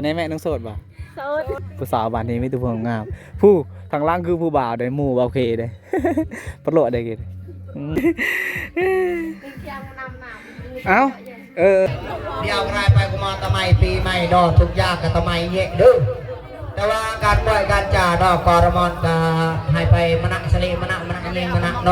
ແນ່ແມ່ ນ້ອງໂສດບໍ່? ໂສດ. ຜູ້ສາວບ້ານນີ້ມີແຕ່ຜູ້ງາມ. ຜູ້ທາງຫຼັງຄືຜູ້ບ່າວເດ້ ໝູ່ບ່າວເຄເດ້. ປະໂລດໄດ້ກິນ. ອືມ ເອົ້າ ເອີ ດຽວກະໄດ້ໄປ ກູມາຕະໄໝປີໃໝ່ດອກ ທຸກຢ່າງກະຕະໄໝແຍະເດີ. ແຕ່ວ່າການປ່ອຍການຈາດອກ ກອລະມອນກະໃຫ້ໄປມະນະສະເລມະນະ ມະນະຍິງມະນະເນາະ.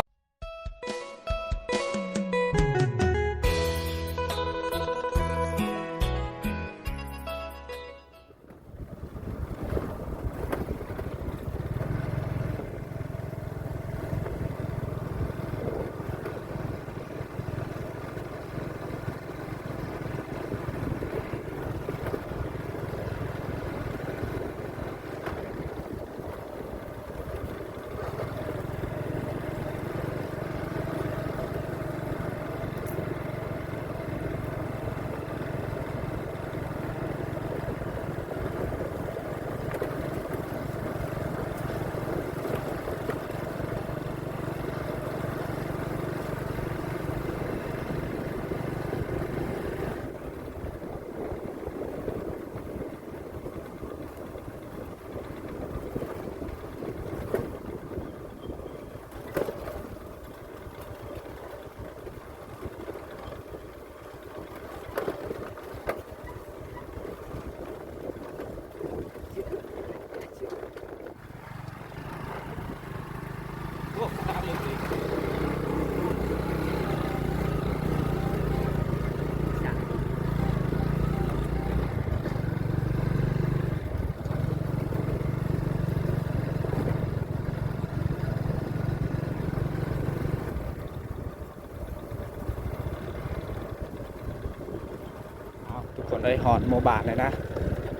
ເອົາ ທຸກຄົນເອີຍ ຮອດໝູ່ບ້ານແລ້ວນະ.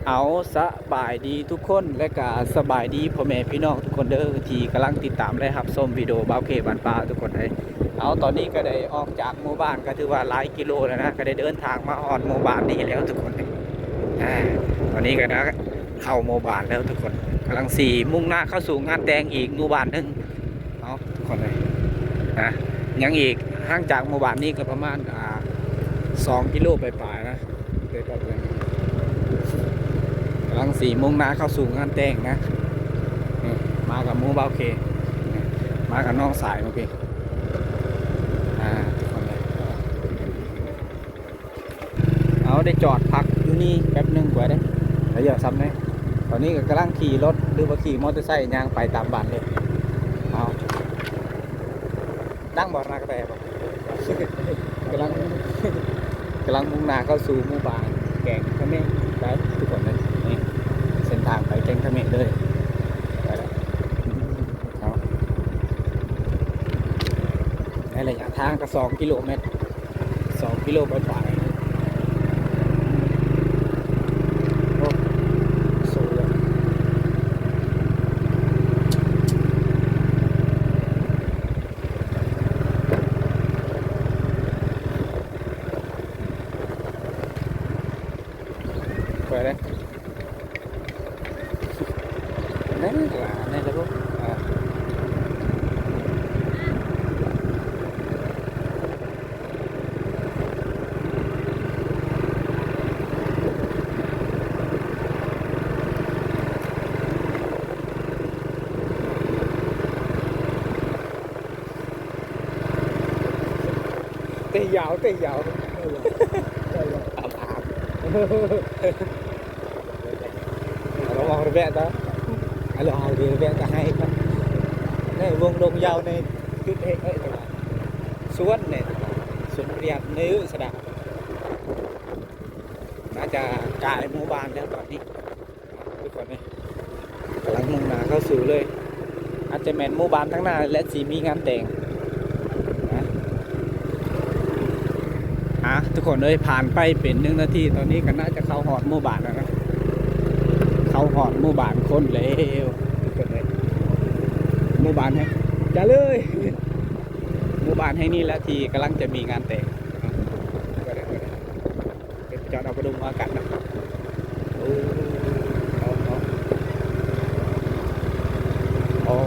ເອົາ ສະບາຍດີທຸກຄົນ ແລະກະສະບາຍດີພໍ່ແມ່ພີ່ນ້ອງທຸກຄົນເດີ ທີ່ກຳລັງຕິດຕາມ ແລະ ຮັບຊົມວິດີໂອບ່າວເຄບ້ານປ່າທຸກຄົນເອີຍ. ເອົາ ຕອນນີ້ກະໄດ້ອອກຈາກໝູ່ບ້ານ ກະຖືວ່າຫຼາຍກິໂລແລ້ວນະ ກະໄດ້ເດີນທາງມາຮອດໝູ່ບ້ານນີ້ແລ້ວທຸກຄົນເອີຍ. ອາ ຕອນນີ້ກະນະ ເຂົ້າໝູ່ບ້ານແລ້ວທຸກຄົນ ກຳລັງຊິມຸ່ງໜ້າເຂົ້າສູ່ງານແຕ່ງອີກໝູ່ບ້ານໜຶ່ງ. ເອົາ ທຸກຄົນເອີຍ ນະ ຍັງອີກ ຫ່າງຈາກໝູ່ບ້ານນີ້ກະປະມານ ອ່າ ສອງກິໂລປາຍໆນະ ເດີ ກຳລັງຊິມຸ່ງໜ້າເຂົ້າສູ່ງານແຕ່ງນະ. ນີ້ ມາກັບໝູ່ບ່າວເຄ ນີ້ ມາກັບນ້ອງສາຍເມື່ອກີ້ ອ່າ ທຸກຄົນເອີຍ. ເອົາ ໄດ້ຈອດພັກຢູ່ນີ້ແປັບໜຶ່ງກ່ອນເດ້ ລະເຍາະຊ່ຳໃດ. ຕອນນີ້ກະກຳລັງຂີ່ລົດ ຫຼືວ່າຂີ່ມໍເຕີໄຊຍ່າງໄປຕາມບ້ານເລີຍ. ເອົາ ດັງບໍ່ ນາກະແຕບໍ່? ກຳລັງ ກຳລັງມຸ່ງໜ້າເຂົ້າສູ່ໝູ່ບ້ານແກງຂະເໝງໄປທຸກຄົນເອີຍ. ນີ້ ເສັ້ນທາງໄປແກງຂະເໝງເລີຍ. ໄປແລ້ວ ເອົາ ໃນໄລຍະທາງກະສອງກິໂລແມັດ ສອງກິໂລປາຍໆ. ໂອ້ ໂຊ ໄປເລີຍ. ແນ່ລະ ແນ່ລະ ອ່າ ເຕະຍາວ ເຕະຍາວ ຕາມຫາ ລະວັງ ລະແວະຕາ ລະວັງ ລະແວະຕາ ໃຫ້ ໃນວົງດົງຍາວ ໃນຈຸດເອກ ເອີຍ ສວນ ໃນສວນປຽບ ໃນສະດາ ໜ້າຈະກາຍໝູ່ບ້ານແລ້ວຕອນນີ້. ທຸກຄົນເອີຍ ກຳລັງມຸ່ງໜ້າເຂົ້າສູ່ເລີຍ ອາດຈະແມ່ນໝູ່ບ້ານທາງໜ້າແຫຼະ ຊິມີງານແຕ່ງນະ. ອ່າ ທຸກຄົນເອີຍ ຜ່ານໄປເປັນໜຶ່ງນາທີ ຕອນນີ້ກະໜ້າຈະເຂົ້າຮອດໝູ່ບ້ານແລ້ວນະ ເຂົ້າຮອດໝູ່ບ້ານຄົນແລ້ວ ທຸກຄົນເອີຍ. ໝູ່ບ້ານແຫ່ງ ຢ່າເລີຍ ໝູ່ບ້ານແຫ່ງນີ້ແຫຼະທີ່ກຳລັງຈະມີງານແຕ່ງ. ເປັນຈອດເອົາປາດຸມອາກາດນະ. ໂອ້ ເອົາ ເອົາ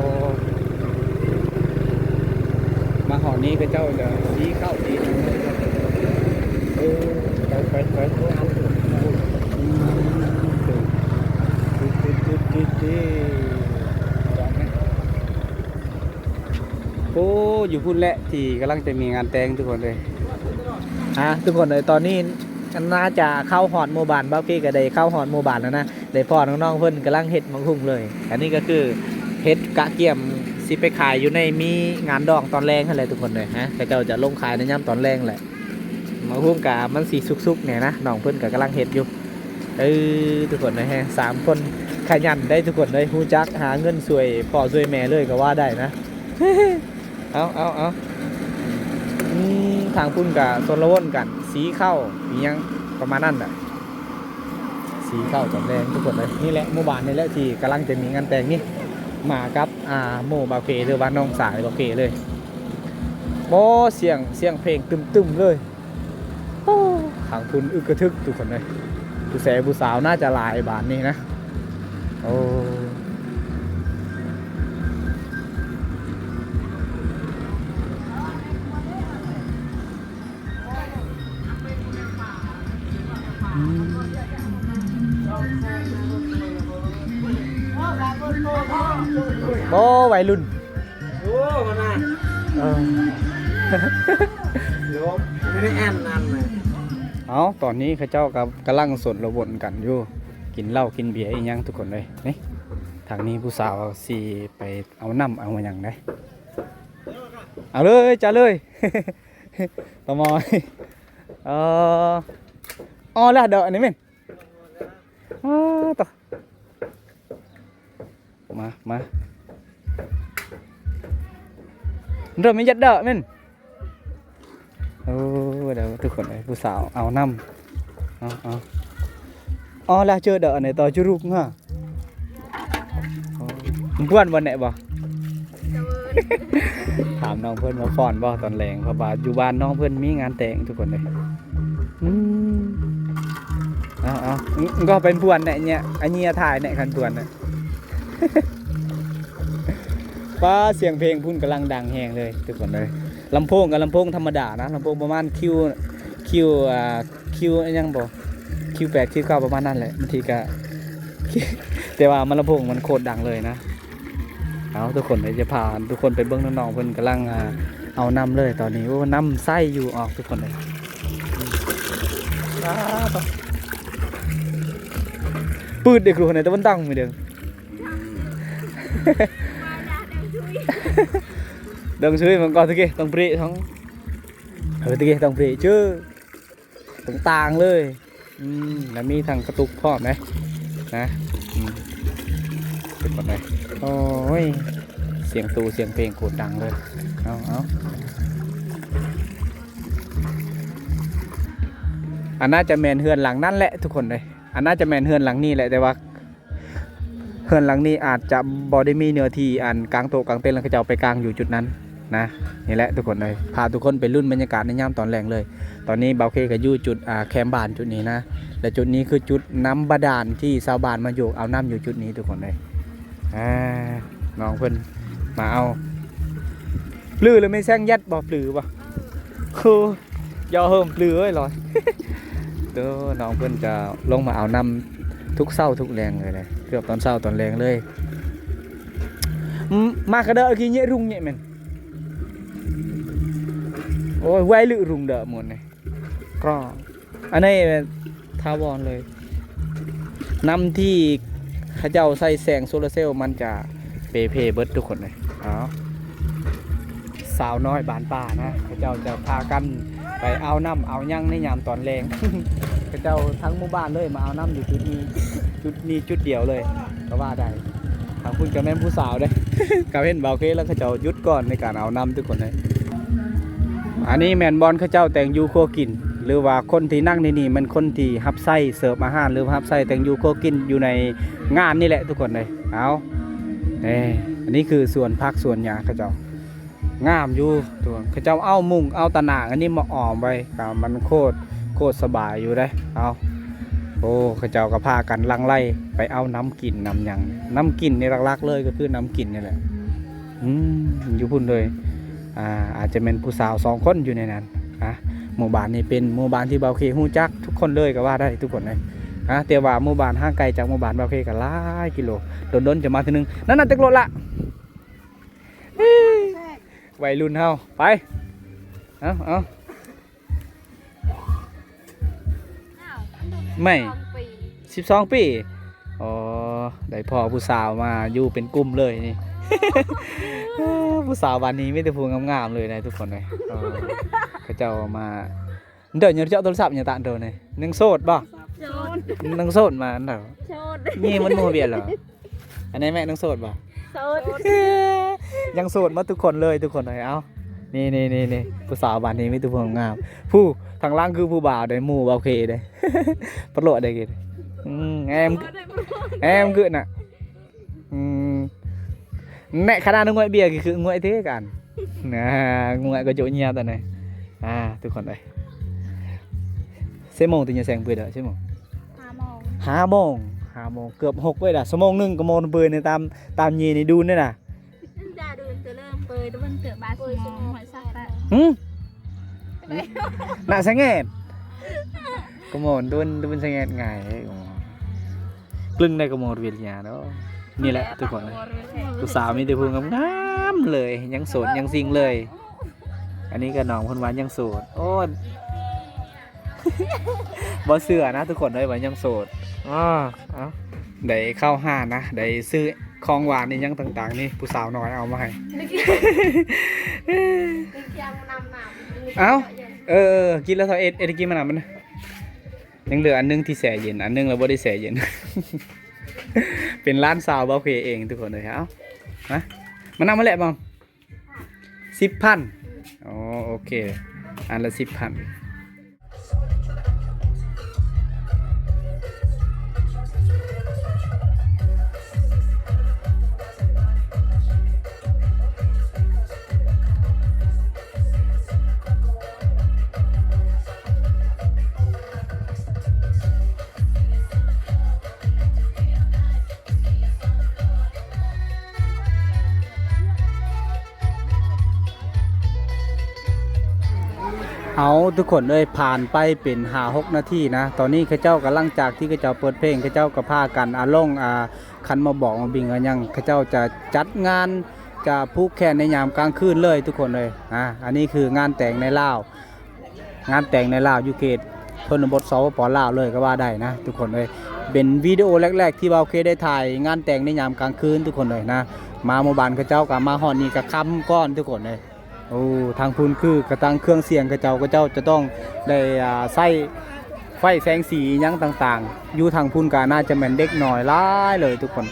ອໍ ມາຮອດນີ້ເຂົາເຈົ້າຈະມີເຂົ້າມີຫຍັງ. ເອີ ໄປ ໄປ ໄປ ອືມ ເປັນ ໂອ້ ຢູ່ພຸ້ນແຫຼະທີ່ກຳລັງຈະມີງານແຕ່ງທຸກຄົນເອີຍ. ອ່າ ທຸກຄົນເອີຍ ຕອນນີ້ໜ້າຈະເຂົ້າຮອດໝູ່ບ້ານ ບ່າວເຄກະໄດ້ເຂົ້າຮອດໝູ່ບ້ານແລ້ວນະ ໄດ້ພໍ້ນ້ອງໆເພິ່ນກຳລັງເຮັດໝາກຫຸ່ງເລີຍ. ອັນນີ້ກະຄືເຮັດກະກຽມຊິໄປຂາຍຢູ່ໃນມີງານດອງຕອນແລງຫັ້ນແຫຼະທຸກຄົນເອີຍ. ຮະ ເຂົາເຈົ້າຈະລົງຂາຍໃນຍາມຕອນແລງແຫຼະ. ໝາກຫຸ່ງກະມັນຊິສຸກໆແດ່ນະ ນ້ອງເພິ່ນກະກຳລັງເຮັດຢູ່. ເອີ ທຸກຄົນເອີຍ ສາມຄົນຂະຫຍັນໄດ໋ທຸກຄົນເອີຍ ຮູ້ຈັກຫາເງິນຊ່ວຍພໍ່ຊ່ວຍແມ່ເລີຍກະວ່າໄດ້ນະ. ເອົາ ເອົາ ເອົາ ອືມ ທາງພຸ້ນກະຊົນລະວົນກັນ ສີເຂົ້າອີ່ຫຍັງປະມານນັ້ນແຫຼະ ສີເຂົ້າຕອນແລງທຸກຄົນເອີຍ. ນີ້ແຫຼະໝູ່ບ້ານນີ້ແຫຼະທີ່ກຳລັງຈະມີງານແຕ່ງນີ້ ມາກັບ ອ່າ ໝູ່ບ່າວເຄ ຫຼືວ່ານ້ອງຊາຍບ່າວເຄເລີຍ. ໂອ້ ສຽງ ສຽງເພງຕຶມໆເລີຍ. ໂອ້ ທາງພຸ້ນອຶກກະທຶກທຸກຄົນເອີຍ ຜູ້ແສຜູ້ສາວໜ້າຈະຫຼາຍບາດນີ້ນະ. ໂອ້ ອືມ ໂອ້ ໄວລຸ້ນ ໂອ້ ມັນນະ ເອີ ລົມ ບໍ່ໄດ້ອັນນັ້ນນະ. ເອົາ ຕອນນີ້ເຂົາເຈົ້າກະກຳລັງສົນລະວົນກັນຢູ່ ກິນເຫຼົ້າກິນເບຍອີ່ຫຍັງທຸກຄົນເອີຍ. ນີ້ ທາງນີ້ຜູ້ສາວຊິໄປເອົານ້ຳເອົາຫຍັງໄດ໋. ເອົາເລີຍ ຈາເລີຍ ຕະມອຍ ເອີ ອໍ ລະເດີ ອັນນີ້ແມ່ນ ອໍ ໂຕ ມາ ມາ ເລີ່ມມີຈັດເດີແມ່ນ. ໂອ້ ເດີ ທຸກຄົນເອີຍ ຜູ້ສາວເອົານ້ຳ ເອົາ ເອົາ ອໍ ລະເຈີເດີ ອັນນີ້ຕໍ່ຈຸລຸກຫາ ໂອ້ ເພື່ອນບໍ່ແນະບໍ່? ຖາມນ້ອງເພິ່ນວ່າຟ້ອນບໍ່ຕອນແລງ ເພາະວ່າຢູ່ບ້ານນ້ອງເພິ່ນມີງານແຕ່ງທຸກຄົນເລີຍ. ອືມ ເອົາ ເອົາ ກໍເປັນເພື່ອນແນະ ເຍ ອັນເຍຖ່າຍແນະ ຄັນເພື່ອນນະ. ປ້າ ສຽງເພງພຸ້ນກຳລັງດັງແຮງເລີຍທຸກຄົນເອີຍ. ລຳໂພງກະລຳໂພງທຳມະດານະ ລຳໂພງປະມານຄິວ ຄິວ ອ່າ ຄິວ ອີ່ຫຍັງບໍ່ ຄິວແປດ ຄິວເກົ້າ ປະມານນັ້ນແຫຼະ. ບາງທີກະ ແຕ່ວ່າມັນລຳໂພງມັນໂຄດດັງເລີຍນະ. ເອົາ ທຸກຄົນ ດຽວຈະພາທຸກຄົນໄປເບິ່ງນ້ອງໆເພິ່ນກຳລັງ ອ່າ ເອົານ້ຳເລີຍຕອນນີ້. ໂອ້ ນ້ຳໃສຢູ່ອອກທຸກຄົນເອີຍ. ອາ ປືດເດ້ ຄືໃນຕາວັນຕັ້ງມີເດ້. ເດີງຊຸຍມັນກໍຕະກີ້ຕ້ອງເບຣກທັງ ເອີ ຕະກີ້ຕ້ອງເບຣກເຈີ ຕ່າງໆເລີຍ. ອືມ ແລ້ວມີທັງກະຕຸກພ້ອມເດ້ນະ. ອືມ ເປັນປານໃດ? ໂອ້ຍ ສຽງຕູ້ສຽງເພງໂຄດດັງເລີຍ. ເອົາ ເອົາ ອັນໜ້າຈະແມ່ນເຮືອນຫຼັງນັ້ນແຫຼະທຸກຄົນເອີຍ. ອັນໜ້າຈະແມ່ນເຮືອນຫຼັງນີ້ແຫຼະ ແຕ່ວ່າ ເຮືອນຫຼັງນີ້ອາດຈະບໍ່ໄດ້ມີເນື້ອທີ່ອັນກາງໂຕະກາງເຕັນ ແລ້ວເຂົາເຈົ້າໄປກາງຢູ່ຈຸດນັ້ນນະ. ນີ້ແຫຼະທຸກຄົນເອີຍ ພາທຸກຄົນໄປລຸ້ນບັນຍາກາດໃນຍາມຕອນແລງເລີຍ. ຕອນນີ້ບ່າວເຄກະຢູ່ຈຸດ ອ່າ ແຄມບ້ານຈຸດນີ້ນະ ແລະ ຈຸດນີ້ຄືຈຸດນ້ຳບາດານທີ່ຊາວບ້ານມາໂຍກເອົານ້ຳຢູ່ຈຸດນີ້ທຸກຄົນເອີຍ. ອ່າ ນ້ອງເພິ່ນມາເອົາ ປື ຫຼືແມ່ນແຊງຍັດບໍ່? ປືບໍ່? ໂອ້ ຢ່າເຫິມປືເອີຍ ລອຍ ໂຕ ນ້ອງເພິ່ນຈະລົງມາເອົານ້ຳທຸກເຊົ້າທຸກແລງເລີຍນະ ເກືອບຕອນເຊົ້າຕອນແລງເລີຍ. ອືມ ມາກະເດີ ອາ ກິເຍລຸງເຍແມ່ນ ໂອ້ຍ ໄວລືລຸງເດີໝົດນີ້ ກໍ ອັນນີ້ແມ່ນຖາວອນເລີຍ. ນ້ຳທີ່ເຂົາເຈົ້າໃສ່ແສງໂຊລາເຊວ ມັນຈະເປເພເບິດທຸກຄົນເລີຍ. ເອົາ ສາວນ້ອຍບານປ່ານະ ເຂົາເຈົ້າຈະພາກັນໄປເອົານ້ຳເອົາຫຍັງໃນຍາມຕອນແລງ. ເຂົາເຈົ້າທັງໝູ່ບ້ານເລີຍມາເອົານ້ຳຢູ່ຈຸດນີ້ ຈຸດນີ້ຈຸດດຽວເລີຍກໍວ່າໄດ້. ທາງພຸ້ນກໍແມ່ນຜູ້ສາວເດ້ ເຂົາເຫັນບ່າວເຄແລ້ວເຂົາເຈົ້າຢຸດກ່ອນໃນການເອົານ້ຳທຸກຄົນເລີຍ. ອັນນີ້ແມ່ນບ່ອນເຂົາເຈົ້າແຕ່ງຢູ່ຄົວກິນ ຫຼືວ່າຄົນທີ່ນັ່ງໃນນີ້ແມ່ນຄົນທີ່ຮັບໃຊ້ເສີບອາຫານ ຫຼືຮັບໃຊ້ແຕ່ງຢູ່ຄົວກິນຢູ່ໃນງານນີ້ແຫຼະທຸກຄົນເລີຍ. ເອົາ ເອີ ອັນນີ້ຄືສວນຜັກສວນຫຍ້າເຂົາເຈົ້າ ງາມຢູ່ ເຂົາເຈົ້າເອົາມຸງເອົາຕະໜ່າງອັນນີ້ມາອ້ອມໄວ້ ກໍມັນໂຄດ ໂຄດສະບາຍຢູ່ເດ້. ເອົາ ໂອ້ ເຂົາເຈົ້າກໍພາກັນຫຼັ່ງໄຫຼໄປເອົານ້ຳກິນນ້ຳຫຍັງ ນ້ຳກິນນີ້ຫຼັກໆເລີຍກໍຄືນ້ຳກິນນີ້ແຫຼະ. ອືມ ຢູ່ພຸ້ນເລີຍ ອ່າ ອາດຈະແມ່ນຜູ້ສາວສອງຄົນຢູ່ໃນນັ້ນນະ. ໝູ່ບ້ານນີ້ເປັນໝູ່ບ້ານທີ່ບ່າວເຄຮູ້ຈັກທຸກຄົນເລີຍກໍວ່າໄດ້ທຸກຄົນເລີຍ. ຮະ ແຕ່ວ່າໝູ່ບ້ານຫ່າງໄກຈາກໝູ່ບ້ານບ່າວເຄກໍຫຼາຍກິໂລ ດົນໆຈະມາເທື່ອໜຶ່ງ. ນັ້ນນະ ຈັກລົດລະ ໄວລຸ້ນເຮົາ ໄປ ເອົາ ເອົາ ແມ່ນ ສິບສອງປີ ອໍ ໄດ້ພໍ້ຜູ້ສາວມາຢູ່ເປັນກຸ່ມເລີຍນີ້ ຜູ້ສາວບ້ານນີ້ມີແຕ່ຜູ້ງາມໆເລີຍນະທຸກຄົນເອີຍ. ເອີ ເຂົາເຈົ້າມາ ເດີ ຍັງຈະເອົາໂທລະສັບຫຍັງຕະໂດນີ້ ຍັງໂສດບໍ່? ໂສດ ຍັງໂສດມາອັນເດີ ໂສດ ນີ້ມັນໝູ່ເບຍລະ ອັນນີ້ແມ່ຍັງໂສດບໍ່? ໂສດ ຍັງໂສດໝົດທຸກຄົນເລີຍ ທຸກຄົນເອີຍ. ເອົ້າ ນີ້ໆໆໆ ຜູ້ສາວບ້ານນີ້ມີແຕ່ຜູ້ງາມໆ ຜູ້ທາງຫຼັງຄືຜູ້ບ່າວເດ້ ໝູ່ບ່າວເຄເດ້ ປະໂລດໄດ້ກິນ ອືມ ແອມ ແອມຄືນະ ອືມ ແນະ ຂະໜາດງວຍເບຍຄືງວຍເທກັນ ນາ ງວຍກໍໂຈະເຍຍຕອນນີ້ ອ່າ ທຸກຄົນເອີຍ. ເຊໂມງຕິຍາແສງປືດເດີ ເຊໂມງ ຫ້າໂມງ ຫ້າໂມງ ຫ້າໂມງ ເກືອບຫົກເວີຍລະ ຊົ່ວໂມງໜຶ່ງກໍໂມງປືນໃນຕາມ ຕາມເຍນີ້ດູນເດ້ນະ ຈະດູນເຕີເລີ່ມເປີດເບິ່ງເຕີບາດສມອງ ຫອຍສັກຕະ ຫື ໜ້າສະແງດ ກໍໂມງດູນ ດູນສະແງດງ່າຍເດ້ ກຶ່ງໄດ້ກໍໝົດເວລາເນາະ. ນີ້ແຫຼະທຸກຄົນ ຜູ້ສາວມີແຕ່ຜູ້ງາມໆເລີຍ ຍັງໂສດຍັງຊິງເລີຍ. ອັນນີ້ກໍນ້ອງເພິ່ນວ່າຍັງໂສດ ໂອ້ ບໍ່ເຊື່ອນະທຸກຄົນເອີຍວ່າຍັງໂສດ. ອ້າ ເອົ້າ ໄດ້ເຂົ້າຮ້ານນະ ໄດ້ຊື້ຂອງຫວານອີ່ຫຍັງຕ່າງໆ ນີ້ຜູ້ສາວນ້ອຍເອົາມາໃຫ້. ເອົ້າ ເອີ ເອີ ກິນແລ້ວເທົ່າເອັດ ເອັດກິນມານຳມັນ. ຍັງເຫຼືອອັນໜຶ່ງທີ່ແຊ່ເຢັນ ອັນໜຶ່ງລະບໍ່ໄດ້ແຊ່ເຢັນ ເປັນຫຼານສາວບ່າວເຄເອງທຸກຄົນເອີຍ. ເອົາ ມາ ມານຳມາແຫຼະບອມ ສິບພັນ ອໍ ໂອເຄ ອັນລະສິບພັນ. ເອົາ ທຸກຄົນເອີຍ ຜ່ານໄປເປັນຫ້າຫົກນາທີນະ ຕອນນີ້ເຂົາເຈົ້າກະ ຫຼັງຈາກທີ່ເຂົາເຈົ້າເປີດເພງ ເຂົາເຈົ້າກະພາກັນ ອາ ລົງ ອາ ຄັນມາບອກມາບິງ ອາ ຫຍັງ ເຂົາເຈົ້າຈະຈັດງານ ຈະຜູກແຂນໃນຍາມກາງຄືນເລີຍທຸກຄົນເອີຍ. ອາ ອັນນີ້ຄືງານແຕ່ງໃນລາວ ງານແຕ່ງໃນລາວ ຢູ່ເຂດຊົນນະບົດ ສປປ ລາວ ເລີຍກໍວ່າໄດ້ນະທຸກຄົນເອີຍ. ເປັນວິດີໂອແລກໆທີ່ບ່າວເຄໄດ້ຖ່າຍງານແຕ່ງໃນຍາມກາງຄືນທຸກຄົນເອີຍນະ. ມາໝູ່ບ້ານເຂົາເຈົ້າກໍມາຮອດນີ້ກໍຄ່ຳກ່ອນທຸກຄົນເອີຍ. ໂອ້ ທາງພຸ້ນຄືກະຕັ້ງເຄື່ອງສຽງເຂົາເຈົ້າ ເຂົາເຈົ້າຈະຕ້ອງໄດ້ ອາ ໃຊ້ໄຟແສງສີຫຍັງຕ່າງໆ ຢູ່ທາງພຸ້ນກໍໜ້າຈະແມ່ນເດັກນ້ອຍຫຼາຍເລີຍທຸກຄົນ.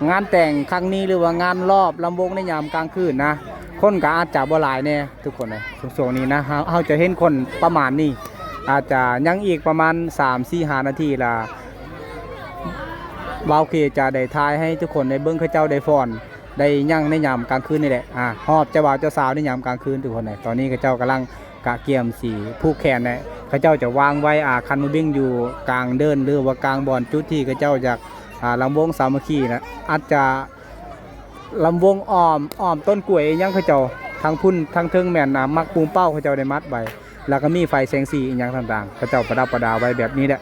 ງານແຕ່ງຄັ້ງນີ້ ຫຼືວ່າງານລອບລຳວົງໃນຍາມກາງຄືນນະ ຄົນກໍອາດຈະບໍ່ຫຼາຍແດ່ ທຸກຄົນເອີຍ. ຊ່ວງໆນີ້ນະ ເຮົາ ເຮົາຈະເຫັນຄົນປະມານນີ້ ອາດຈະຍັງອີກປະມານສາມ ສີ່ ຫ້ານາທີລະ ບ່າວເຄຈະໄດ້ຖ່າຍໃຫ້ທຸກຄົນໄດ້ເບິ່ງ ເຂົາເຈົ້າໄດ້ຟ້ອນ ໄດ້ຫຍັງໃນຍາມກາງຄືນນີ້ແຫຼະ ອາ ຮອບເຈົ້າບ່າວເຈົ້າສາວໃນຍາມກາງຄືນທຸກຄົນເອີຍ. ຕອນນີ້ເຂົາເຈົ້າກຳລັງກະກຽມຊິຜູກແຂນແຫຼະ ເຂົາເຈົ້າຈະວາງໄວ້ ອາ ຄັນໝາບິງຢູ່ກາງເດີ່ນ ຫຼືວ່າກາງບ່ອນຈຸດທີ່ເຂົາເຈົ້າຢາກ ອາ ລຳວົງສາມັກຄີນະ ອາດຈະ ລຳວົງອ້ອມ ອ້ອມຕົ້ນກ້ວຍອີ່ຫຍັງເຂົາເຈົ້າ ທາງພຸ້ນທາງເທິງແມ່ນ ອາ ໝາກປູມເປົ້າ ເຂົາເຈົ້າໄດ້ມັດໄວ້ ແລ້ວກໍມີໄຟແສງສີອີ່ຫຍັງຕ່າງໆ ເຂົາເຈົ້າປະດັບປະດາໄວ້ແບບນີ້ແຫຼະ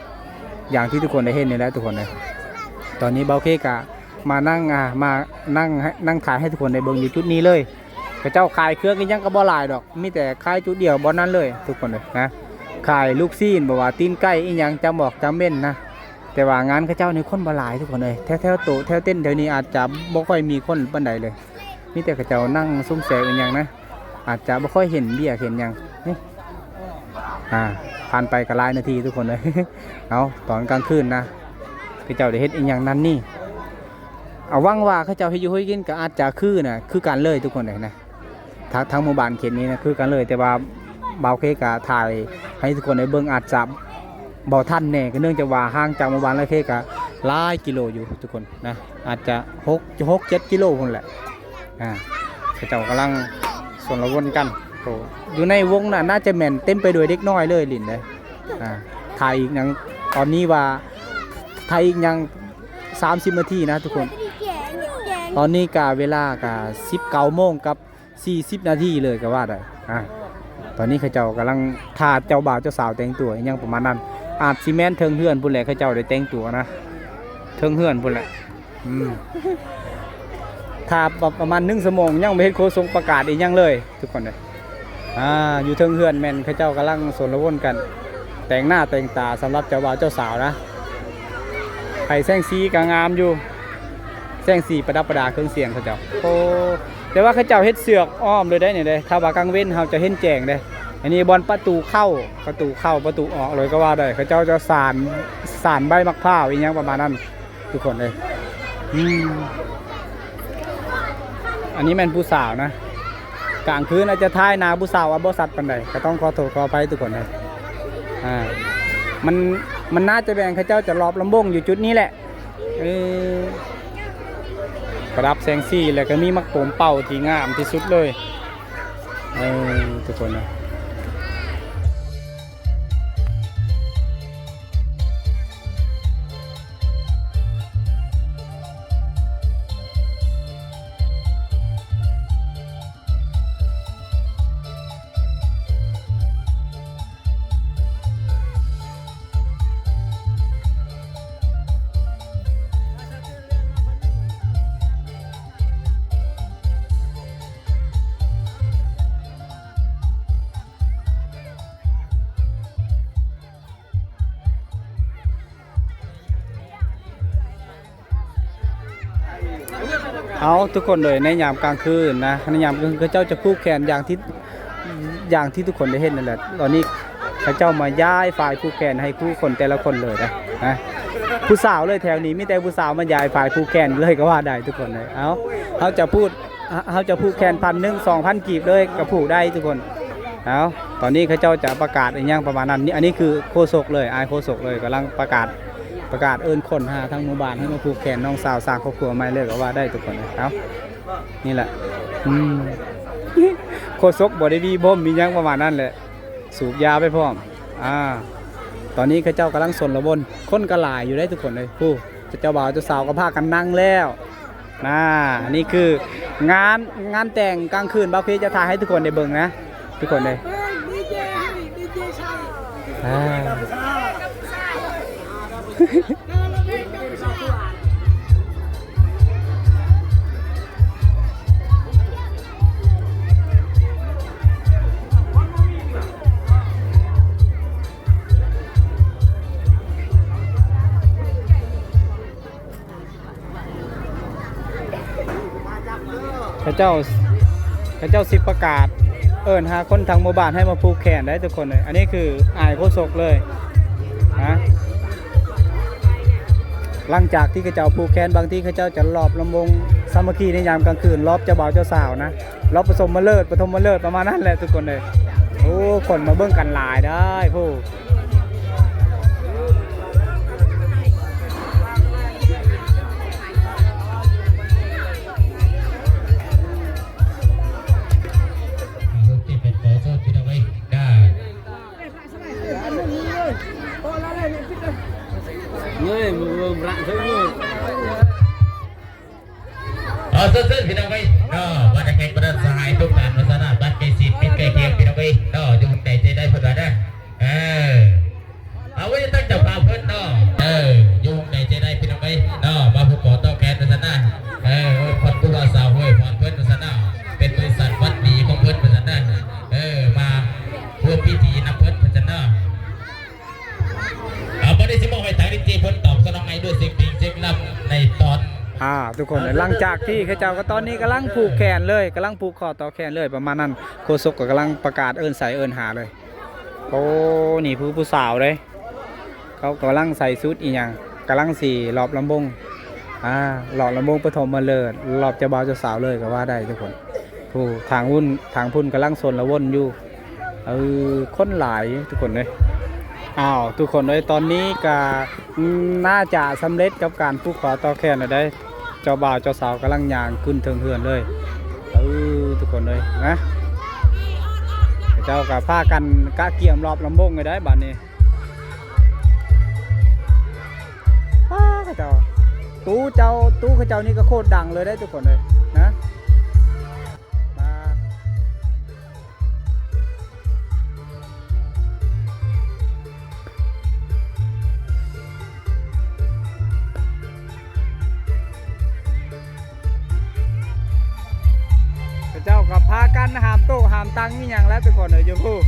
ຢ່າງທີ່ທຸກຄົນໄດ້ເຫັນນີ້ແຫຼະທຸກຄົນເອີຍ. ຕອນນີ້ບ່າວເຄກະມານັ່ງ ອາ ມານັ່ງ ນັ່ງຂາຍໃຫ້ທຸກຄົນໄດ້ເບິ່ງຢູ່ຈຸດນີ້ເລີຍ. ເຂົາເຈົ້າຂາຍເຄື່ອງອີ່ຫຍັງກໍບໍ່ຫຼາຍດອກ ມີແຕ່ຂາຍຈຸດດຽວບ່ອນນັ້ນເລີຍທຸກຄົນເອີຍນະ ຂາຍລູກຊີ້ນ ບໍ່ວ່າຕີນໄກ່ອີ່ຫຍັງ ຈຳບອກຈຳເມັນນະ. ແຕ່ວ່າງານເຂົາເຈົ້ານີ້ຄົນບໍ່ຫຼາຍທຸກຄົນເອີຍ ແຖວໆໂຕະແຖວເຕັນແຖວນີ້ອາດຈະບໍ່ຄ່ອຍມີຄົນປານໃດເລີຍ ມີແຕ່ເຂົາເຈົ້ານັ່ງຊຸມແຊວອີ່ຫຍັງນະ ອາດຈະບໍ່ຄ່ອຍເຫັນວຽກເຫັນຫຍັງນີ້. ອາ ຜ່ານໄປກໍຫຼາຍນາທີທຸກຄົນເອີຍ ເອົາ ຕອນກາງຄືນນະ ເຂົາເຈົ້າໄດ້ເຮັດອີ່ຫຍັງນັ້ນນີ້ ອາ ຫວັງວ່າເຂົາເຈົ້າເຮັດຢູ່ເຮັດກິນກໍອາດຈະຄືນະ ຄືກັນເລີຍທຸກຄົນເອີຍນະ. ທາງ ທາງໝູ່ບ້ານເຂດນີ້ນະ ຄືກັນເລີຍ ແຕ່ວ່າບ່າວເຄກະຖ່າຍໃຫ້ທຸກຄົນໄດ້ເບິ່ງອາດຈະບໍ່ທັນແດ່ ກໍເນື່ອງຈາກວ່າຫ່າງຈາກໝູ່ບ້ານລະເຄກະຫຼາຍກິໂລຢູ່ທຸກຄົນນະ ອາດຈະຫົກ ຫົກເຈັດກິໂລພຸ້ນແຫຼະ. ອາ ເຂົາເຈົ້າກຳລັງຊົນລະວົນກັນ ໂຕ ຢູ່ໃນວົງນັ້ນໜ້າຈະແມ່ນເຕັມໄປດ້ວຍເດັກນ້ອຍເລີຍຫຼິ້ນເດ້. ອາ ຖ້າອີກຫຍັງ ຕອນນີ້ວ່າ ຖ້າອີກຫຍັງສາມສິບນາທີນະທຸກຄົນ ຕອນນີ້ກະເວລາກະສິບເກົ້າໂມງກັບ ສີ່ສິບນາທີເລີຍກໍວ່າໄດ້. ອາ ຕອນນີ້ເຂົາເຈົ້າກຳລັງຖ້າເຈົ້າບ່າວເຈົ້າສາວແຕ່ງຕົວອີ່ຫຍັງປະມານນັ້ນ ອາດຊິແມ່ນເທິງເຮືອນພຸ້ນແຫຼະ ເຂົາເຈົ້າໄດ້ແຕ່ງຕົວນະ ເທິງເຮືອນພຸ້ນແຫຼະ. ອືມ ຖ້າປະ ປະມານໜຶ່ງຊົ່ວໂມງ ຍັງບໍ່ເຫັນໂຄສົກປະກາດອີ່ຫຍັງເລີຍທຸກຄົນເອີຍ. ອ່າ ຢູ່ເທິງເຮືອນແມ່ນເຂົາເຈົ້າກຳລັງສົນລະວົນກັນ ແຕ່ງໜ້າແຕ່ງຕາສຳລັບເຈົ້າບ່າວເຈົ້າສາວນະ. ໄຜແສງສີກໍງາມຢູ່ ແສງສີປະດັບປະດາເຄື່ອງສຽງເຂົາເຈົ້າ. ໂອ້ ແຕ່ວ່າເຂົາເຈົ້າເຮັດເຊືອກອ້ອມເລີຍໄດ໋ນີ້ເດ້ ຖ້າວ່າກາງເວັນເຮົາຈະເຫັນແຈ້ງເດ້. ອັນນີ້ບ່ອນປະຕູເຂົ້າ ປະຕູເຂົ້າ ປະຕູອອກເລີຍກໍວ່າໄດ້. ເຂົາເຈົ້າຈະສານ ສານໃບໝາກພ້າວອີ່ຫຍັງປະມານນັ້ນ ທຸກຄົນເອີຍ. ອືມ ອັນນີ້ແມ່ນຜູ້ສາວນະ ກາງຄືນອາດຈະຖ່າຍໜ້າຜູ້ສາວອາບໍ່ຊັດປານໃດ ກໍຕ້ອງຂໍໂທດຂໍອະໄພທຸກຄົນເອີຍ. ອ່າ ມັນ ມັນໜ້າຈະແມ່ນເຂົາເຈົ້າຈະລອບລຳວົງຢູ່ຈຸດນີ້ແຫຼະ. ເອີ ປະດັບແສງສີ ແລ້ວກໍມີໝາກໂປມເປົ້າທີ່ງາມທີ່ສຸດເລີຍ ເອີ ທຸກຄົນເອີຍ. ເອົາ ທຸກຄົນເອີຍ ໃນຍາມກາງຄືນນະ ໃນຍາມກາງຄືນ ເຂົາເຈົ້າຈະຜູກແຂນຢ່າງທີ່ ຢ່າງທີ່ທຸກຄົນໄດ້ເຫັນນັ້ນແຫຼະ. ຕອນນີ້ເຂົາເຈົ້າມາຢາຍຝ້າຍຜູກແຂນໃຫ້ຄູ່ຄົນແຕ່ລະຄົນເລີຍນະ ນະ ຜູ້ສາວເລີຍ ແຖວນີ້ມີແຕ່ຜູ້ສາວມາຢາຍຝ້າຍຜູກແຂນເລີຍກໍວ່າໄດ້ທຸກຄົນເອີຍ. ເອົາ ເຮົາຈະພູດ ເຮົາຈະຜູກແຂນພັນໜຶ່ງ ສອງພັນກີບເລີຍກໍຜູກໄດ້ທຸກຄົນ. ເອົາ ຕອນນີ້ເຂົາເຈົ້າຈະປະກາດອີ່ຫຍັງປະມານນັ້ນ. ນີ້ ອັນນີ້ຄືໂຄສົກເລີຍ ອ້າຍໂຄສົກເລີຍ ກຳລັງປະກາດ ປະກາດເອີ້ນຄົນຫາທັງໝູ່ບ້ານໃຫ້ມາຜູກແຂນນ້ອງສາວ ສ້າງຄອບຄົວໃໝ່ເລີຍກໍວ່າໄດ້ທຸກຄົນເອີຍ. ເອົາ ນີ້ແຫຼະ ອືມ ໂຄສົກບໍ່ໄດ້ວີຜົມມີຫຍັງປະມານນັ້ນແຫຼະ ສູບຢາໄປພ້ອມ. ອ່າ ຕອນນີ້ເຂົາເຈົ້າກຳລັງສົນລະວົນ ຄົນກໍຫຼາຍຢູ່ເດ້ທຸກຄົນເອີຍ. ຜູ້ ເຈົ້າບ່າວເຈົ້າສາວກໍພາກັນນັ່ງແລ້ວ ນາ ນີ້ຄືງານ ງານແຕ່ງກາງຄືນ ບ່າວເພຈະຖ່າຍໃຫ້ທຸກຄົນໄດ້ເບິ່ງນະ ທຸກຄົນເອີຍ. ອ່າ ເຂົາເຈົ້າ ເຂົາເຈົ້າຊິປະກາດເອີ້ນຫາຄົນທັງໝູ່ບ້ານໃຫ້ມາຜູກແຂນໄດ້ທຸກຄົນເອີຍ. ອັນນີ້ຄືອ້າຍໂຄສົກເລີຍນະ. ຫຼັງຈາກທີ່ເຂົາເຈົ້າຜູກແຂນ ບາງທີເຂົາເຈົ້າຈະລອບລຳວົງສາມັກຄີໃນຍາມກາງຄືນ ລອບເຈົ້າບ່າວເຈົ້າສາວນະ ລອບປະສົມມະເລີດ ປະຖົມມະເລີດ ປະມານນັ້ນແຫຼະທຸກຄົນເອີຍ. ໂອ້ ຄົນມາເບິ່ງກັນຫຼາຍເດີ ຜູ້ ເອີຍ ມຶງເບິ່ງບລັງເທິງເລີຍ. ເອົາ ເຊີນໆ ພີ່ນ້ອງເອີຍເນາະ ບັດແຂກບັນດາສະຫາຍທຸກທ່ານ ວ່າຊັ້ນນະ ບັດໃກ້ຊິດ ມິດໃກ້ຄຽງ ພີ່ນ້ອງເອີຍເນາະ ຢູ່ໃດໃຈໃດເພິ່ນວ່າເດີ. ເອີ ເອົາ ໄວ້ຕັ້ງເຈົ້າພາບເພິ່ນເນາະ ເອີ ຢູ່ໃດໃຈໃດ ພີ່ນ້ອງເອີຍເນາະ ມາຜູກຂໍຕໍ່ແຂນ ວ່າຊັ້ນນະ. ເອີ ຂອບຄຸນບ່າວສາວ ເອີຍ ພອນເພິ່ນ ວ່າຊັ້ນນະ ເປັນມື້ສັນວັນດີຂອງເພິ່ນ ວ່າຊັ້ນນະ. ເອີ ມາຮ່ວມພິທີນຳເພິ່ນ ວ່າຊັ້ນນະ. ອ່າ ບັດນີ້ຊິມອບໃຫ້ທາງດີເຈເພິ່ນຕອບສະໜອງໃຫ້ດ້ວຍສຽງເພງສຽງລຳໃນຕອນ ອ່າ ທຸກຄົນ ຫຼັງຈາກທີ່ເຂົາເຈົ້າກໍຕອນນີ້ກຳລັງຜູກແຂນເລີຍ ກຳລັງຜູກຂໍ້ຕໍ່ແຂນເລີຍ ປະມານນັ້ນ ໂຄສົກກໍກຳລັງປະກາດເອີ້ນໃສ່ເອີ້ນຫາເລີຍ. ໂອ້ ນີ້ຜູ້ ຜູ້ສາວເດ້ ເຂົາກຳລັງໃສ່ຊຸດອີ່ຫຍັງ ກຳລັງຊິລອບລຳວົງ ອ່າ ລອບລຳວົງປະຖົມມະເລີດ ລອບເຈົ້າບ່າວເຈົ້າສາວເລີຍກໍວ່າໄດ້ທຸກຄົນ. ຜູ້ທາງພຸ້ນ ທາງພຸ້ນກຳລັງສົນລະວົນຢູ່ ເອີ ຄົນຫຼາຍທຸກຄົນເອີຍ. ອ້າວ ທຸກຄົນເອີຍ ຕອນນີ້ກະ ອືມ ໜ້າຈະສຳເລັດກັບການຜູກຂໍຕໍ່ແຂນແລ້ວເດ້. ເຈົ້າບ່າວເຈົ້າສາວກຳລັງຍ່າງຂຶ້ນເທິງເຮືອນເລີຍ ເອີ ທຸກຄົນເອີຍນະ. ເຂົາເຈົ້າກະພາກັນກະກຽມລອບລຳວົງເລີຍໄດ໋ບາດນີ້. ປ້າ ເຂົາເຈົ້າ ຕູ້ເຈົ້າ ຕູ້ເຂົາເຈົ້ານີ້ກໍໂຄດດັງເລີຍເດ້ທຸກຄົນເອີຍນະ. ມາ ຫ້າມຕັ່ງອີ່ຫຍັງແລ້ວທຸກຄົນເອີຍ ຢູ່ພຸ້ນ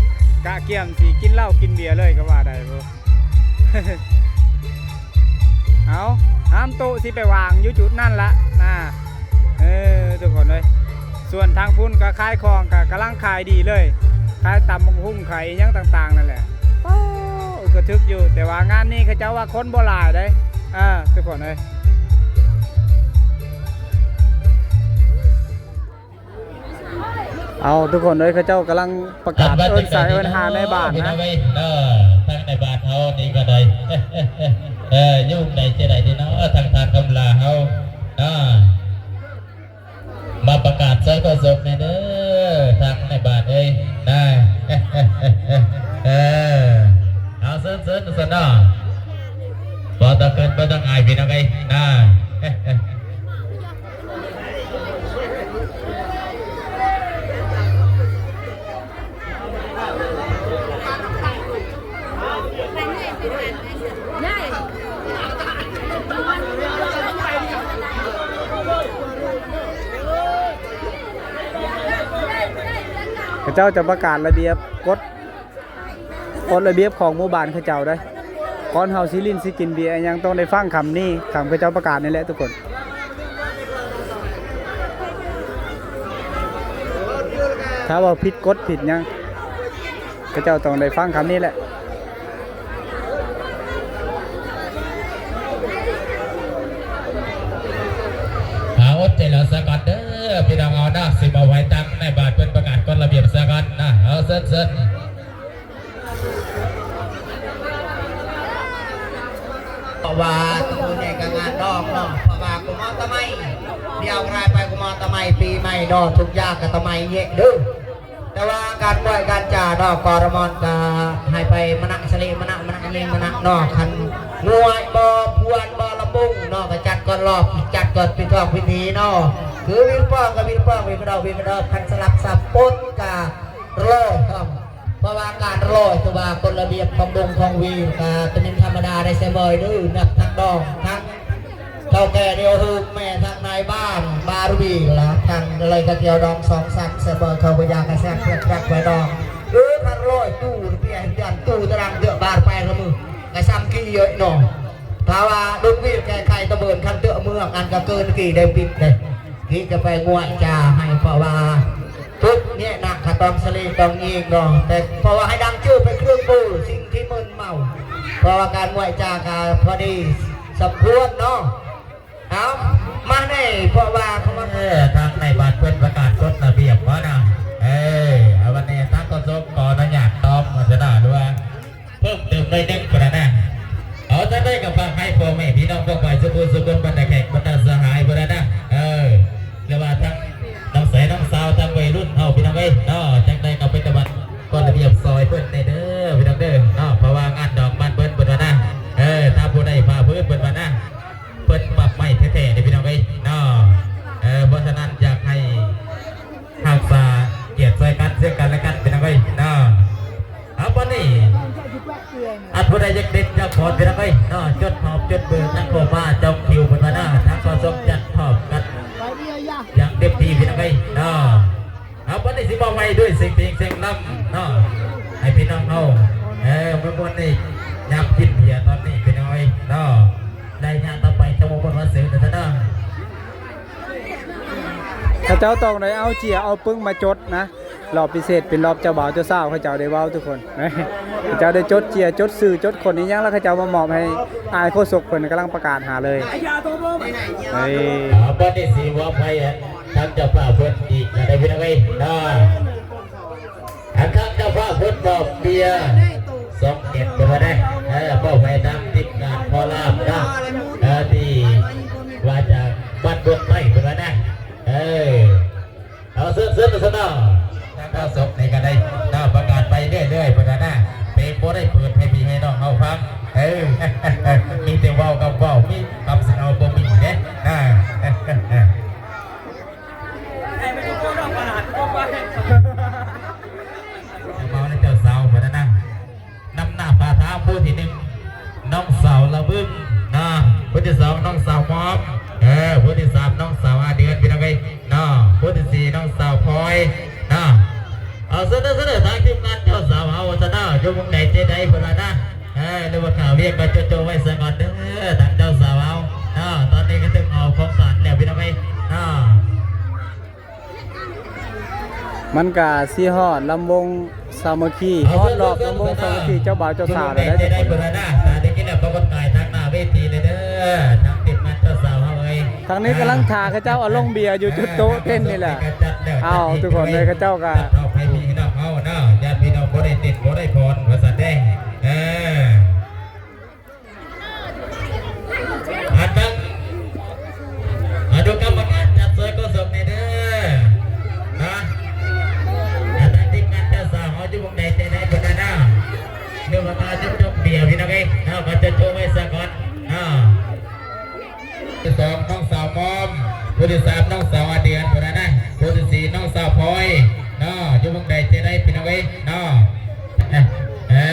ກະກຽມຊິກິນເຫຼົ້າກິນເບຍເລີຍກໍວ່າໄດ້ພຸ້ນ. ເອົາ ຫ້າມໂຕະຊິໄປວາງຢູ່ຈຸດນັ້ນລະນະ ເອີ ທຸກຄົນເອີຍ. ສ່ວນທາງພຸ້ນກໍຂາຍຂອງ ກໍກຳລັງຂາຍດີເລີຍ ຂາຍຕຳບັກຫຸ່ງ ຂາຍອີ່ຫຍັງຕ່າງໆນັ້ນແຫຼະ. ໂອ້ ກະຖືກຢູ່ ແຕ່ວ່າງານນີ້ເຂົາເຈົ້າວ່າຄົນບໍ່ຫຼາຍເດ້ ເອີ ທຸກຄົນເອີຍ. ເອົາ ທຸກຄົນເອີຍ ເຂົາເຈົ້າກຳລັງປະກາດເອີ້ນໃສ່ເອີ້ນຫານາຍບ້ານນະ ເອີ ທາງນາຍບ້ານເຮົານີ້ກໍໄດ້ ເອີ ຢູ່ໃດຈະໄດ້ເດເນາະ ທາງທ່ານຄຳລາເຮົາເນາະ ມາປະກາດໃສ່ໂຄສົກແດ່ເດີ ທາງນາຍບ້ານເອີຍນະ ເອີ ເອົາ ເຊີນ ເຊີນ ເຊີນເນາະ ບໍ່ຕ້ອງເຂີນບໍ່ຕ້ອງອາຍ ພີ່ນ້ອງເອີຍນະ. ເຂົາເຈົ້າຈະປະກາດລະບຽບ ກົດ ກົດລະບຽບຂອງໝູ່ບ້ານເຂົາເຈົ້າເດ້. ກ່ອນເຮົາຊິຫຼິ້ນຊິກິນເບຍອີ່ຫຍັງ ຕ້ອງໄດ້ຟັງຄຳນີ້ ຄຳເຂົາເຈົ້າປະກາດນີ້ແຫຼະທຸກຄົນ. ຖ້າເວົ້າຜິດກົດຜິດຫຍັງ ເຂົາເຈົ້າຕ້ອງໄດ້ຟັງຄຳນີ້ແຫຼະ. ເອົາ ອົດໃຈລໍສາກ່ອນເດີ ພີ່ນ້ອງເຮົາເນາະ ຊິມາໄຫວ້ຕັ້ງໃນບາດເພິ່ນປະກາດກົດລະບຽບສາກ່ອນນະ. ເອົາ ເຊີນ ເຊີນ. ເພາະວ່າມື້ນີ້ກະງານດອງເນາະ ເພາະວ່າກຸມາຕະໄມ ດຽວກະໄດ້ໄປກຸມາຕະໄມປີໃໝ່ເນາະ ທຸກຢ່າງກະຕະໄມແຍະເດີ. ແຕ່ວ່າການກ້ວຍການຈາເນາະ ກໍລະມອນກະໃຫ້ໄປມະນະສະເລມະນະ ມະນະຍິງມະນະເນາະ ຄັນງວຍບໍ່ພວນບໍ່ລຳບົງເນາະ ກະຈັດກ່ອນລອບ ຈັດກ່ອນພິທອກພິທີເນາະ ຄືວິລປອງກະວິລປອງ ວິລກະດອກ ວິລກະດອກ ຄັນສະຫຼັບສັບປົດກະ ເລີຍ ເພາະວ່າການລອຍ ຖືວ່າກົດລະບຽບຂອງດົງຂອງຫວີກະຕະເປັນທຳມະດາໄດ້ ແຊບເບີຍເດີ ນັບທັງດອງ ທັງເຖົ້າແກ່ດຽວຫຶງ ແມ່ທັງນາຍບ້ານ ບາຣວີລະ ທັງເລີຍກະດຽວດອງສອງສາມ ແຊບເບີຍ ເຂົາກະຢາກະແຊບເພື່ອກະໄວ້ດອງ ເອີ ຄັນລອຍຕູ້ເປຍ ຢັນຕູ້ຕະລັງເດືອບາດໄປລະມື ກະຊ້ຳກີເອີຍເນາະ. ຖ້າວ່າດົງຫວີແກ້ໄຂຕະເບີນ ຄັນເຕີເມືອງ ອັນກະເກີນກີໄດ້ປິດເດ້ ກີຈະໄປງວຍຈາໃຫ້ ເພາະວ່າ ທຸກແຍະນະ ກະຕ້ອງສະເລຕ້ອງຍິງເນາະ ແຕ່ເພາະວ່າໃຫ້ດັງຈື່ໄປເຄື່ອງບູ ສິ່ງທີ່ມຶນເມົາ ເພາະວ່າການງວຍຈາກະພໍດີສົມຄວນເນາະ. ເອົາ ມາແນ່ ເພາະວ່າເຂົາວ່າ ເອີ ທາງໃນບ້ານເພິ່ນປະກາດກົດລະບຽບບໍ່ນະ ເອີ ເອົາ ວັນນີ້ທາງໂຄສົກຂໍອະນຸຍາດຕອບມາຊະເນາະ ຫຼືວ່າ ເພີ່ມເຕີມໜ້ອຍໜຶ່ງພຸ້ນນະ. ເອົາ ຈັ່ງໃດກະຝາກໃຫ້ພໍ່ແມ່ພີ່ນ້ອງປ້ອງປາຍສູ່ຜູ້ສູ່ຄົນ ບັນດາແຂກບັນດາສະຫາຍພຸ້ນນະ ເອີ ຫຼືວ່າທັງນ້ອງໃສນ້ອງສາວ ທັງໄວລຸ້ນເຮົາພີ່ນ້ອງເອີຍເນາະ ຈັ່ງໃດກະໄປຕະບັດກົດລະບຽບຊ່ອຍເພິ່ນແດ່ເດີພີ່ນ້ອງເດີເນາະ ເພາະວ່າງານດອງບ້ານເພິ່ນພຸ້ນນະ ເອີ ຖ້າບໍ່ໄດ້ຜ້າພື້ນເພິ່ນວ່ານະ ເພິ່ນປັບໃໝແທ້ໆເດ້ພີ່ນ້ອງເອີຍເນາະ ເອີ ເພາະສະນັ້ນຢາກໃຫ້ ຮັກສາກຽດໃສ່ກັນ ເຊິ່ງກັນແລະກັນ ພີ່ນ້ອງເອີຍເນາະ. ເອົາ ບັດນີ້ ອັນຜູ້ໃດຢາກເດັດຢາກຂອນ ພີ່ນ້ອງເອີຍເນາະ ຈົດຮອບຈົດເບີ ທັງໂຄມາຈອງຄິວເພິ່ນວ່ານະ ທາງໂຄສົກຈັດຮອບກັນຢ່າງເຕັມທີ່ ພີ່ນ້ອງເອີຍເນາະ. ເອົາ ບັດນີ້ຊິມອບໃຫ້ດ້ວຍສຽງເພງສຽງລຳເນາະ ໃຫ້ພີ່ນ້ອງເຮົາ ເອີ ມ່ວນໆ ໃນຍາມກິນເບຍຕອນນີ້ ພີ່ນ້ອງເອີຍເນາະ. ໄລຍະຕໍ່ໄປຈະບໍ່ເບິ່ງວ່າຊື່ນະ ເຂົາເຈົ້າຕ້ອງໄດ້ເອົາເຈ້ຍເອົາປຶ້ງມາຈົດນະ ລອບພິເສດເປັນລອບເຈົ້າບ່າວເຈົ້າສາວ ເຂົາເຈົ້າໄດ້ເວົ້າທຸກຄົນ ເຂົາເຈົ້າໄດ້ຈົດເຈ້ຍ ຈົດຊື່ ຈົດຂົນອີ່ຫຍັງ ແລ້ວເຂົາເຈົ້າມາມອບໃຫ້ອ້າຍໂຄສົກເພິ່ນກຳລັງປະກາດຫາເລີຍ. ເອີ ເອົາ ບັດນີ້ຊິມອບໃຫ້ທາງເຈົ້າພາບເພິ່ນອີກນະ ໄດ້ພີ່ນ້ອງເອີຍເນາະ. ອັນທາງເຈົ້າພາບເພິ່ນມອບເບຍສອງແກັດເພິ່ນວ່າໄດ້ ເອີ ມອບໃຫ້ທາງທີມງານໝໍລຳເນາະ ເອີ ທີ່ວ່າຈາກບ້ານດວງໄຟເພິ່ນວ່ານະ ເອີ ເອົາ ເຊີນ ເຊີນ ເຊີນເນາະ ທາງເຈົ້າສົກນີ້ກະໄດ້ເນາະ ປະກາດໄປເລື້ອຍໆ ເພິ່ນວ່ານະ ເພງບໍ່ໄດ້ເປີດໃຫ້ພີ່ໃຫ້ນ້ອງເຮົາຟັງ ເອີ ມີແຕ່ເວົ້າກັບເວົ້າ ມີຄຳສະເໜີບໍ່ມີເດ້ ເອີ. ເຈົ້າບ່າວ ແລະ ເຈົ້າສາວເພິ່ນນະ ນຳໜ້າພາທາງຜູ້ທີໜຶ່ງ ນ້ອງສາວລະບຶ້ງນະ ຜູ້ທີສອງ ນ້ອງສາວມອມ ເອີ ຜູ້ທີສາມ ນ້ອງສາວອາເດືອນ ພີ່ນ້ອງເອີຍເນາະ ຜູ້ທີສີ່ ນ້ອງສາວພອຍນະ. ເອົາ ສະເໜີ ສະເໜີ ທາງທີມງານເຈົ້າສາວເຮົາ ສະເໜີ ຢູ່ໝ່ອງໃດເຈໃດພຸ້ນລະນະ ເອີ ຫຼືວ່າຂ້າວວຽກກໍໂຈະໆໄວ້ສາກ່ອນເດີ ທາງເຈົ້າສາວເຮົາເນາະ. ຕອນນີ້ກໍຖືເອົາຂອງຂວັນແລ້ວ ພີ່ນ້ອງເອີຍເນາະ. ມັນກະຊິຮອດລຳວົງສາມັກຄີ ຮອດລອບລຳວົງສາມັກຄີເຈົ້າບ່າວເຈົ້າສາວແລ້ວເດ້ ທຸກຄົນເອີຍ. ທາງທີມງານເຈົ້າສາວເຮົາເອີຍ ທາງນີ້ກຳລັງຖ້າເຂົາເຈົ້າເອົາລົງເບຍຢູ່ຈຸດໂຕະເຕັ້ນນີ້ແຫຼະ. ເອົາ ທຸກຄົນເອີຍ ເຂົາເຈົ້າກະ ອະນຸກຳມະການຈັດຊ່ວຍໂຄສົກແດ່ເດີນະ. ອາ ທາງທີມງານເຈົ້າສາວເຮົາຢູ່ໝ່ອງໃດເຈໃດເພິ່ນນະນະ ຫຼືວ່າມາຈົກໆເບຍ ພີ່ນ້ອງເອີຍເນາະ ກໍໂຈະໆໄວ້ສາກ່ອນເນາະ. ຜູ້ທີສອງ ນ້ອງສາວມອມ ຜູ້ທີສາມ ນ້ອງສາວອາເດຍນ ພຸ້ນນະ ຜູ້ທີສີ່ ນ້ອງສາວພອຍເນາະ ຢູ່ໝ່ອງໃດເຈໃດ ພີ່ນ້ອງເອີຍເນາະ. ເອີ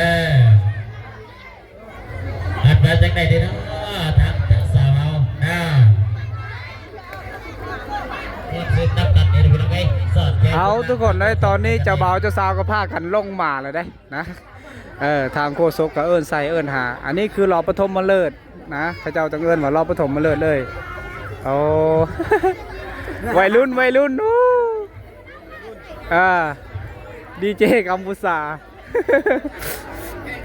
ອັດວ່າຈັ່ງໃດດີເນາະ ທາງເຈົ້າສາວເຮົານະ ເອົາ ທຸກຄົນເອີຍ ຕອນນີ້ເຈົ້າບ່າວເຈົ້າສາວກໍພາກັນລົງມາແລ້ວເດ້ນະ. ເອີ ທາງໂຄສົກກໍເອີ້ນໃສ່ເອີ້ນຫາ ອັນນີ້ຄືລອບປະຖົມມະເລີກນະ ເຂົາເຈົ້າຕ້ອງເອີ້ນວ່າລອບປະຖົມມະເລີກເລີຍ. ໂອ້ ໄວລຸ້ນ ໄວລຸ້ນ ໂອ້ ອ່າ ດີເຈກຳພູຊາ.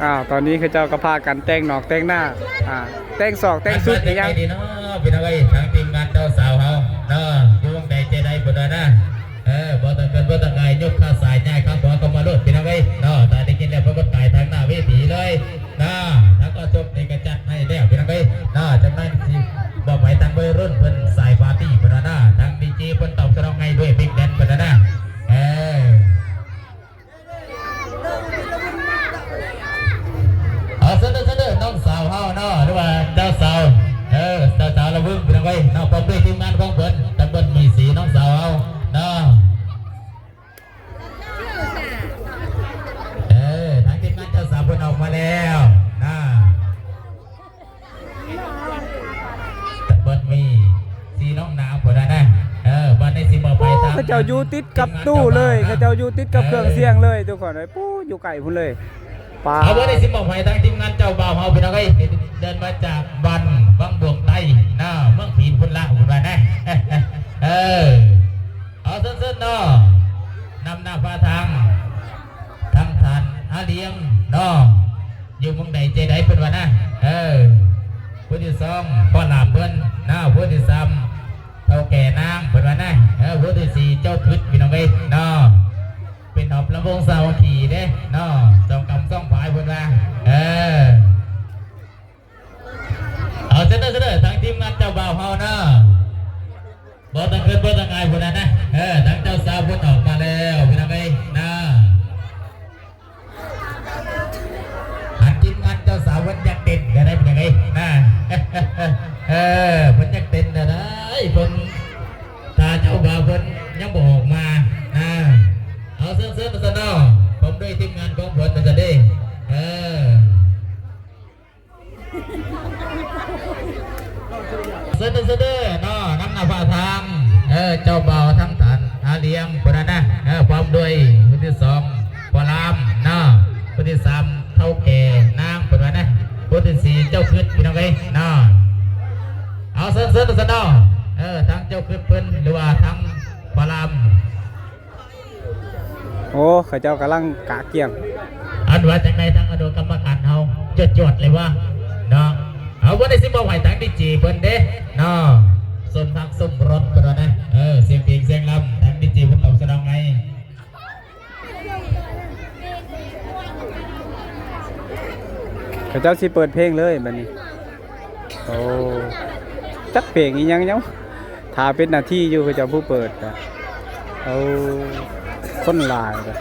ອ້າວ ຕອນນີ້ເຂົາເຈົ້າກໍພາກັນແຕ່ງນອກແຕ່ງໜ້າ ອ່າ ແຕ່ງສອກແຕ່ງຊຸດອີ່ຫຍັງ ອັນວ່າຈັ່ງໃດດີເນາະ ພີ່ນ້ອງເອີຍ ທາງທີມງານເຈົ້າສາວເຮົາເນາະ ຢູ່ໝ່ອງໃດເຈໃດພຸ້ນນະ. ເອີ ບໍ່ຕ້ອງເກີນບໍ່ຕ້ອງອາຍ ຍົກຂາຊ້າຍ ຍ້າຍຂາຂວາເຂົ້າມາໂລດ ພີ່ນ້ອງເອີຍເນາະ. ຖ້າໄດ້ຍິນແລ້ວປາກົດກາຍທາງໜ້າເວທີເລີຍເນາະ. ທາງກອງໂຊກນີ້ກໍຈັດໃຫ້ແລ້ວ ພີ່ນ້ອງເອີຍເນາະ. ຈາກນັ້ນຊິມອບໃຫ້ທາງໄວລຸ້ນເພິ່ນສາຍປາຕີ້ເພິ່ນນະ ທາງດີເຈເພິ່ນຕອບສະໜອງໃຫ້ດ້ວຍເພງແດນເພິ່ນນະ. ເອີ ເອົາ ເຊີນເດີ ເຊີນເດີ ນ້ອງສາວເຮົາເນາະ ຫຼືວ່າເຈົ້າສາວ ເອີ ເຈົ້າສາວລະວຶງ ພີ່ນ້ອງເອີຍເນາະ ພ້ອມດ້ວຍທີມງານຂອງເພິ່ນ ທັງເບິດມີສີ່ນ້ອງສາວເຮົາເນາະ. ເອີ ທາງທີມງານເຈົ້າສາວເພິ່ນອອກມາແລ້ວນະ. ເບິດມີສີ່ນ້ອງນາງພຸ້ນນະ. ເອີ ບັດນີ້ຊິມອບໃຫ້ທາງ ໂອ້ ເຂົາເຈົ້າຢູ່ຕິດກັບຕູ້ເລີຍ ທີມງານເຈົ້າບ່າວນະ ເຂົາເຈົ້າຢູ່ຕິດກັບເຄື່ອງສຽງເລີຍ ເອີ ທຸກຄົນເອີຍ. ປູ້ ຢູ່ໃກ້ພຸ້ນເລີຍ ປາ. ເອົາ ບັດນີ້ຊິມອບໃຫ້ທາງທີມງານເຈົ້າບ່າວເຮົາ ພີ່ນ້ອງເອີຍ ເດີນມາຈາກບ້ານວັງບວງໃຕ້ນະ ເມືອງພີນພຸ້ນລະ ພຸ້ນວ່ານະ. ເອີ ເອົາ ເຊີນໆເນາະ ນຳໜ້າພາທາງ ທາງທ່ານອາລຽງເນາະ ຢູ່ໝ່ອງໃດເຈໃດເພິ່ນວ່ານະ. ເອີ ຜູ້ທີສອງພໍ່ຫຼາມເພິ່ນນະ ຜູ້ທີສາມເຖົ້າແກ່ນາງເພິ່ນວ່ານະ. ເອີ ຜູ້ທີສີ່ເຈົ້າຄຶດ ພີ່ນ້ອງເອີຍເນາະ ເປັນຮອບລຳວົງສາມັກຄີເດ້ເນາະ ສອງກຳສອງພາຍເພິ່ນວ່າ. ເອີ ເອົາ ເຊີນເດີ ເຊີນເດີ ທາງທີມງານເຈົ້າບ່າວເຮົາເນາະ ບໍ່ຕ້ອງເຂີນບໍ່ຕ້ອງອາຍພຸ້ນນະ. ເອີ ທາງເຈົ້າສາວເພິ່ນອອກມາແລ້ວ ພີ່ນ້ອງເອີຍນະ. ອັນທີມງານເຈົ້າສາວເພິ່ນຢາກເຕັ້ນແດ່ໃດ ພີ່ນ້ອງເອີຍນະ. ເອີ ເພິ່ນຢາກເຕັ້ນແດ່ໃດ ເພິ່ນ ຖ້າເຈົ້າບ່າວເພິ່ນຍັງບໍ່ອອກມານະ. ເອົາ ເຊີນໆ ມາຊະເນາະ ພ້ອມດ້ວຍທີມງານຂອງເພິ່ນມາຊະເດ້. ເອີ ເຊີນເດີ ເຊີນເດີເນາະ ນຳໜ້າພາທາງ ເອີ ເຈົ້າບ່າວທາງທ່ານອາລຽງພຸ້ນນະ. ເອີ ພ້ອມດ້ວຍຜູ້ທີສອງພໍ່ລາມເນາະ ຜູ້ທີສາມເຖົ້າແກ່ນາງພຸ້ນວ່ານະ ຜູ້ທີສີ່ເຈົ້າຄຶດ ພີ່ນ້ອງເອີຍເນາະ. ເອົາ ເຊີນ ເຊີນ ເຊີນເນາະ ເອີ ທາງເຈົ້າຄຶດເພິ່ນ ຫຼືວ່າທາງພໍ່ລາມ ໂອ້ ເຂົາເຈົ້າກຳລັງກະກຽມ. ອັນວ່າຈັ່ງໃດ ທາງອະນຸກຳມະການເຮົາ ຈວດໆເລີຍວ່າເນາະ. ເອົາ ບັດນີ້ຊິມອບໃຫ້ທາງດີເຈເພິ່ນເດ້ເນາະ ສົມຮັກສົມລົດເພິ່ນວ່ານະ. ເອີ ສຽງເພງສຽງລຳ ທາງດີເຈເພິ່ນຕອບສະໜອງໃຫ້. ເຂົາເຈົ້າຊິເປີດເພງເລີຍບັດນີ້. ໂອ້ ຈັກເພງອີ່ຫຍັງເນາະ ຖ້າເປັນນາທີຢູ່ ເຂົາເຈົ້າຜູ້ເປີດກະ. ໂອ້ ຄົນຫຼາຍເດ້